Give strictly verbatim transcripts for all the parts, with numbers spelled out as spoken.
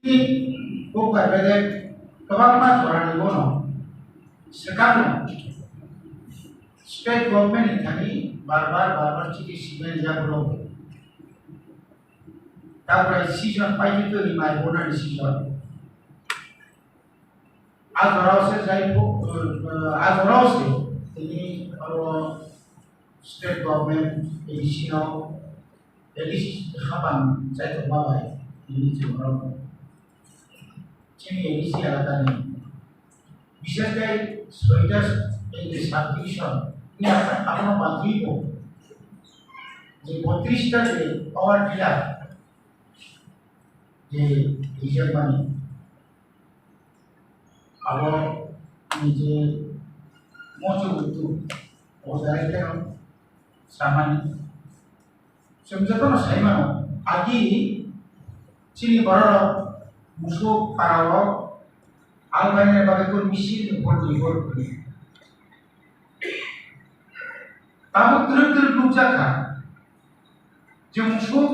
Kokbai bedek kwbangma jorani bono swkangno state government ni thani bar bar bar bar chithi sibai rijak rw. Tabrai season paitwi twi mai bonani season. A jorao se jai pho, a jorao se tini aro state government A D C no, A D C hapang chaitok ma bai tini chwngno chini A D C elakani bishesh khe soita subdivision ni abono bagwi bo je botris ta je power tiller je rijak mani. Abo ni je mocho butu o director samani. Chwng jotono sai mano, agi chini bororok musuk parao albainani bagwi kunu machine ni upor nirbhor kwrwi. Tabuk twrwk twrwk nukjakha. Chwng suk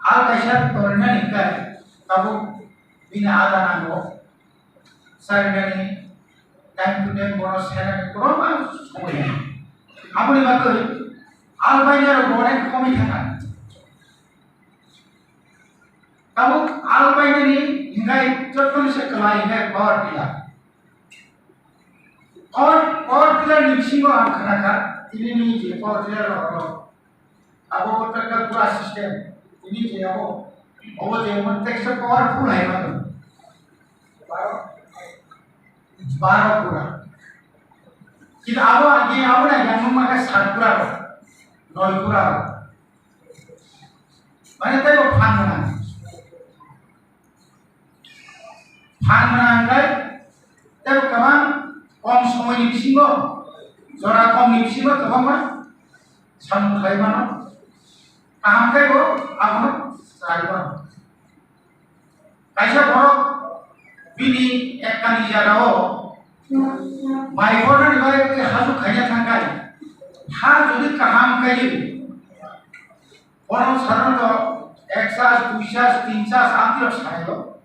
al kaisa tornani kai tabuk bini ada nango. Sarinani time to time bono sainani kwbangma somoi nango. Aboni bagwi al bainarok onek komwi thangkha. Tabuk al bainani hinkhai jottoni se kwlai hinkhai power tiller. Power, power tiller ni bisingo ang khnakha, tini ni je power tiller rok, rok. Abo bo tractor pura system. Tini je abo, abo je mon teksa powerful hai mano. Baro, baro pura. Kintu abo agi abo na yang maka sat pura rok, noi pura rok. Mane tei bo phan gwnang. Phan gwnang hwnkhe tei bo kwbang kom somoini bisingo, jora komni bisingo kwbangma samung khlai mano. Kaham khe bo abono chai mano. Kaisa borok bini ekani jagao mai bornani bagwi tei haju khaina thangkhai, ha jodi kaham kaiwi, bono sadharanto ek chas, dui chas, tin chas, amtwino sanai o.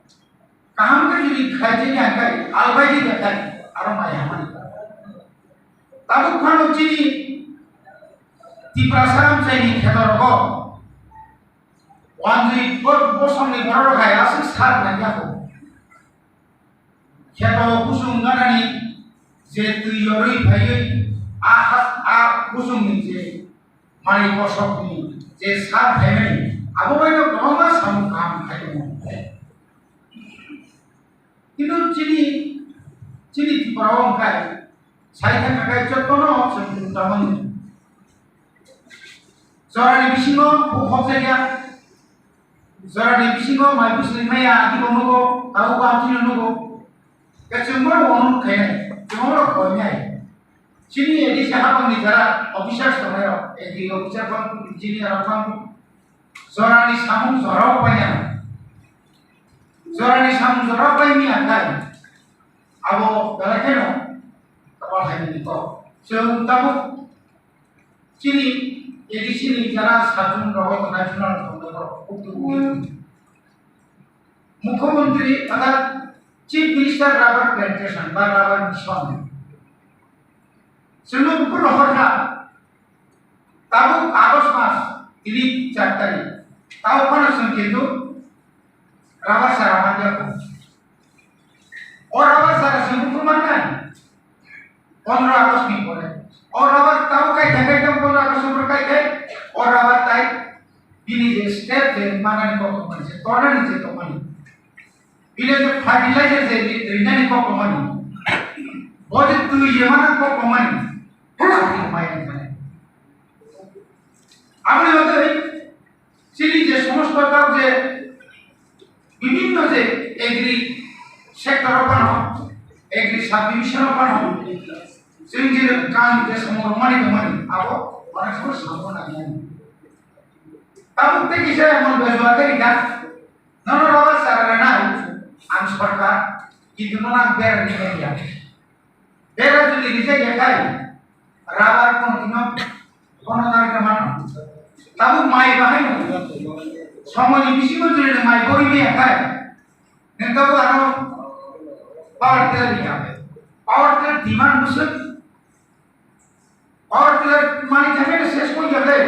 Kaham khe jodi khaijani hwnkhe, albaidi khe khai, aro mai hamani. Tabuk phano chini Tiprasa amchaini kheto rogo, wanjwi bo-, bosongni borok hai aswk sar nangya kho. Kheto kusung ganani je twi yorwi phaiwi a ha-, a kusungni je mani kosokni je sar phaimani abo bai no kwbangma samung kaham khai tongo. Kintu chini, chini Tripura o wngkha, sai thangkha khe jotono chwng tongmani. Jorani bisingo bukhuk hokjakya, jorani bisingo mai bwswk maya agi bo nugo, tabuk bo amchino nugo. Khe chwng bono bono khainai, chwng bono khoinai. Chini A D C hapangni jara officers tongnai rok, A D officer bang, engineer rok bang, jorani samung jorao painai. Jorani samung jorao paimani hwnkhe abo belai kheno kapal haimani kok. Chwng tabuk chini A D C ni jara sajwng rogo tongnai phano tongnai borok kuk tubui. Mukhyamantri tata Chief Minister Rubber Plantation ba Rubber Mission. Chwngno buphuru rohorkha, tabuk August mas tini char tarikh. Tabuk phano chwng kintu rubber chara manya kho. O rubber chara chwng buphuru mannai. Pondro August ni pore. O rubber tabuk kai thangkai tong pondro August ni pore kai thai. O rubber tai bini je step je manani kok tongmani, je tornani je tongmani. Bini je fertilizer je ri-, rinani kok tongmani. Bo je twi je mana kok tongmani. Aboni mai ang thani. Aboni bagwi chini je somosto tak je bibhinno je agri sector o phano, agri subdivision o phano, chwng je kam je samung rwmani tongmani, abo onek somoy samung nangnai. Tabuk tei kisa emon bejua tei rikha, nono rubber chara rwnai ang sorkar, kintu nono ang bera rinai ya. Bera jodi rijak ya khai, rubber kono tino, kono nari ka mano. Tabuk mai bahai no. Somoni bisingo jodi mai bori me ya khai. Neng tabuk ano power tiller ni kami. Power tiller demand bwswk. Power tiller mani thangwi no ses koi jagwi.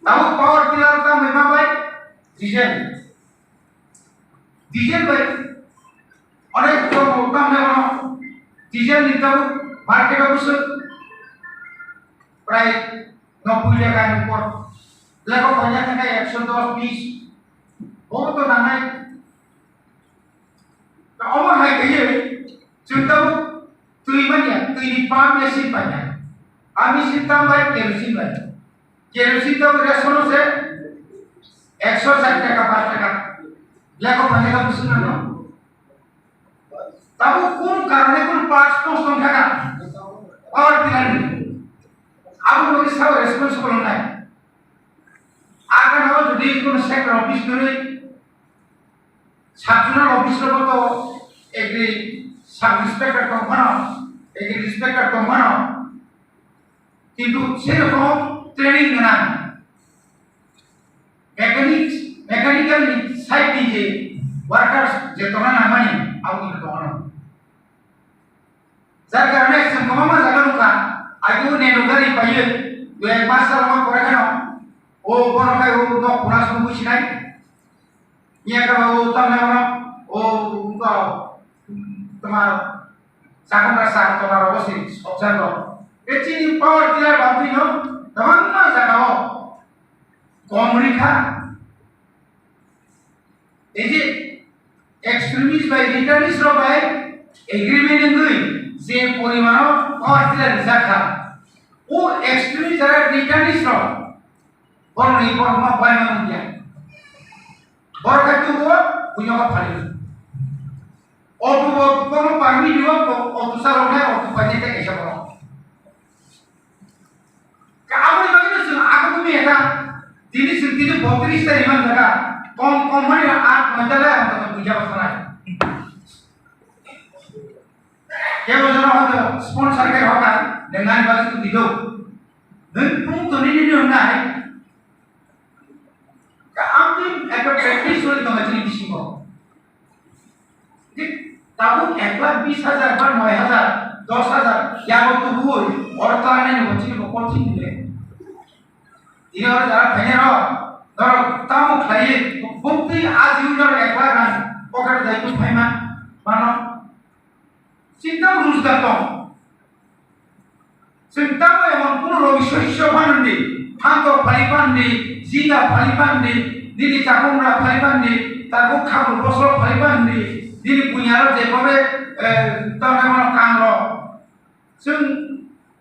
Tabuk power tiller ta mema bai diesel. Diesel bai. Onek tongo tamne ono. Diesel ni tabuk market o bwswk prai noboi taka ni upor. Lego panya thangkha ekso dos bis. Bo to nangnai. Omo hai kaiye chwng tabuk twi manya, twi ni pump machine panya. A machine tam bai kerosene bai. Kerosene tabuk ration se ekso sat taka, pach taka. Lego panya ka bwswk nang no. Tabuk kun karone kun parts nosto wngkha ka? Power tiller ni. Abo bagwi sao responsible wngnai. Agano jodi kun sector office kwrwi sub zonal office rogo to agri sub inspector tong phano, agri inspector tong phano. Kintu serokom training gwnang. Mechanics, mechanical ni side ni je workers je tongna nangmani, abo ni tongna. Jar karone chwng kwbangma jaga nukha, aibo nenu gari paiyo, dui ek mas salma pore kheno, o bono khai o nok pura song businai. Iya ka o tamne ono, o ko, toma, sakon rasa toma rogo si, sokjan ro. E chini power tiller bantino, kwbangma jaga o. Kom rikha. Ei je extremist bai returnees rok bai agreement wngwi je porimano power tiller rijak kha, o extremist jara returnees rok borokni borokno bai mano wngya. Borok hai tubuo buinogo phali. Auto bo kono parmi dibo, auto salok nai auto paine te kaisa borok. Ka aboni bagwi no chwng abo bumi eta. Tini chwng tini botris ta iman jaga. Kom kom mani na aat noi ta le ang to buja ba sanai. Kebo jono hoto sponsor ke hoka, dengan bagwi tu dido. Nung pung to nini nung nai. Ka amtwi ekta practice wngwi tongo chini bisingo. Thik tabuk ek lakh bis hajar ba noi hajar, dos hajar, yabo tubuwi, oro tlangnai ni bo chini bo kothin le. Tini oro jara phainai rok, norok tamo khlaiwi, bumtwi ajiwi norok ek lakh rang pocket dai tu phaima mano. Chini tamo rojgar tong. Chwng tamo emon kunu logi soiso phan di, phantok phali phan di, jinga phali phan di, nini chakungra phali phan di, tabuk khabur bosor phali phan di, nini punyaro je babe, eh, tamo emon kangro. Chwng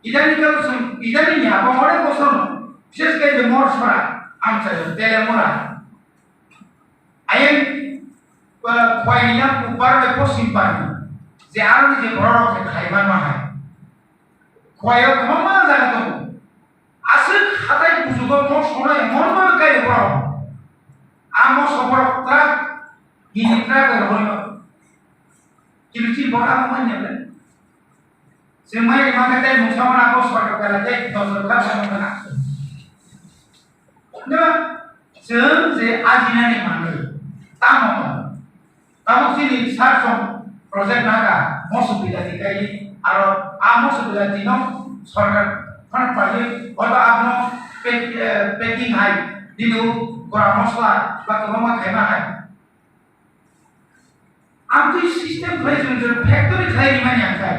idani kalo chwng idani ni abo hore bosor no, bises khe je mor sora, amchai tele mora. Ayang, eh, khwai ni yang upar bai posim parni. Je aro ni je borok rok khe khlai man ma hai. Khwai o kwbangma jaga tongo. Aswk hatai bujugo mo sonai mon ma kai borok. Amo soborok truck, gini truck bai rohorima. Kilo chin borok amo man ya le. Chwng mai ma kai tai mungsa mana ko sorkar kala tai dosor kha sa mana. Hwnba chwng je ajinani manwi tamo tamo. Tamo chini sar song project naga moso bilati kai aro a moso bilati no sorkar fund paiwi oto abno pack-, eh, packing hai dinu gora mosla ba kwbangma khaima hai. Amtwi system khlai chwng chwng factory khlai rimani ang khai.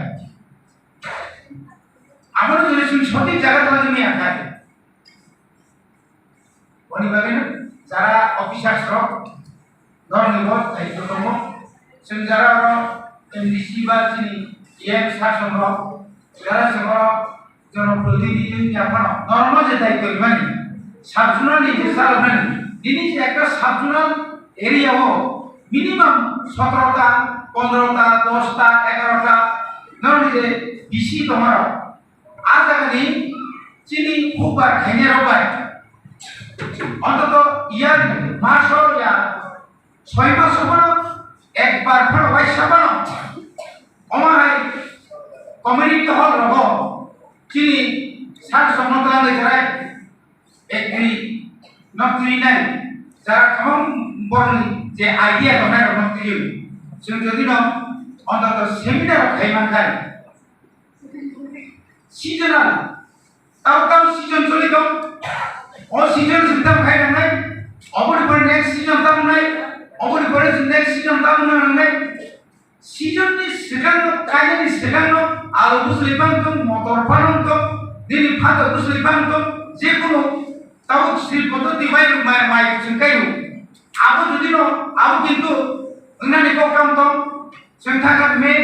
Abono chwng chwng sotik jaga tongwi mani ang khai. Boni bagwi no jara officers rok norokni bo daitw tongo. Chwng jara oro M D C ba chini E M sasong rok jara chwng oro jonoprotinidhi wngya phano norokno je daitw rimani, sub zonal ni je chaloknani, nini je ekta sub zonal area o minimum sotro ta, pondro ta, dos ta, egaroh ta norokni je B C tongmarok, a jagani chini hukbar khainai rok bai ontoto year maso ya soi maso phano ekbar phano waisa phano omo hai community hall rogo chini sar songno twlangwi chwrai agri no twinai jara kwbang borni je idea tongnai rokno twiwi chwng jodi no ontoto seminar rok khai mankhai, seasonal, tau tau season choli tong, o season chwng tamo khai nangnai, oboni pore next season tamo nai, oboni pore chwng next season tamo nangnai. Season ni swkang no, kainani swkang no, alu bwswlwi bang tong, motor phan tong, nini phato bwswlwi bang tong, je kono tabuk sri poddoti bai mai, mai chwng kai o. Abo jodi no, abo kintu wngnani kok kam tong, chwng thangkha May,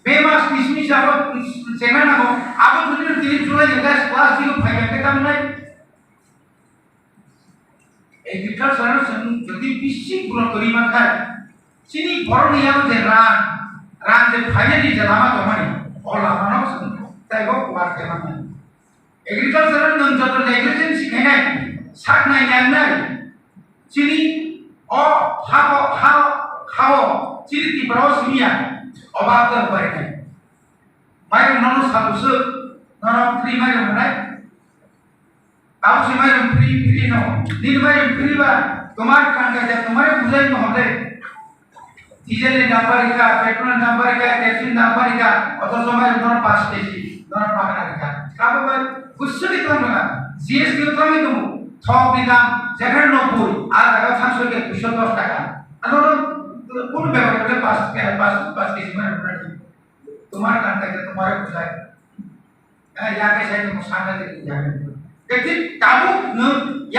May mas ni simi se abo chengna nango, abo jodi no tini July ni last class ni phai khe tam nai. Agriculture no chwng jodi bisi growth kwrwi mankha, chini borokni yago je rang, rang je phainani je lama tongmani, o lamano chwng teibo kuar khe mannai. Agriculture no nwng joto negligence khainai, sak nai nang nai, chini o ha o, ha o, ha o, chini Tripura o simi ya, obab tong pai nai. Mairum nono sabusu, nono free mairum hwnai. Abo se mairum free, free no. Nini mairum free ba, tomar kan kaisa, tomar bujai no hole. Diesel ni dam bari kha, petrol ni dam bari kha, kerosene dam bari kha, othocho mairum nono paanch K G, nono pakna rikha. Kabo bai, bwswk ni tong rwna, G S T o thangwi tongo, thok ni dam, jekheno noboi, a jaga thangso khe duiso dos taka. Ano, kono bepar hole paanch, paanch, paanch K G mairum rwna. Tomar kan kaisa tomare bujai. Eh, ya kaisa tongmo sana de ya. Jadi tabuk nwng ya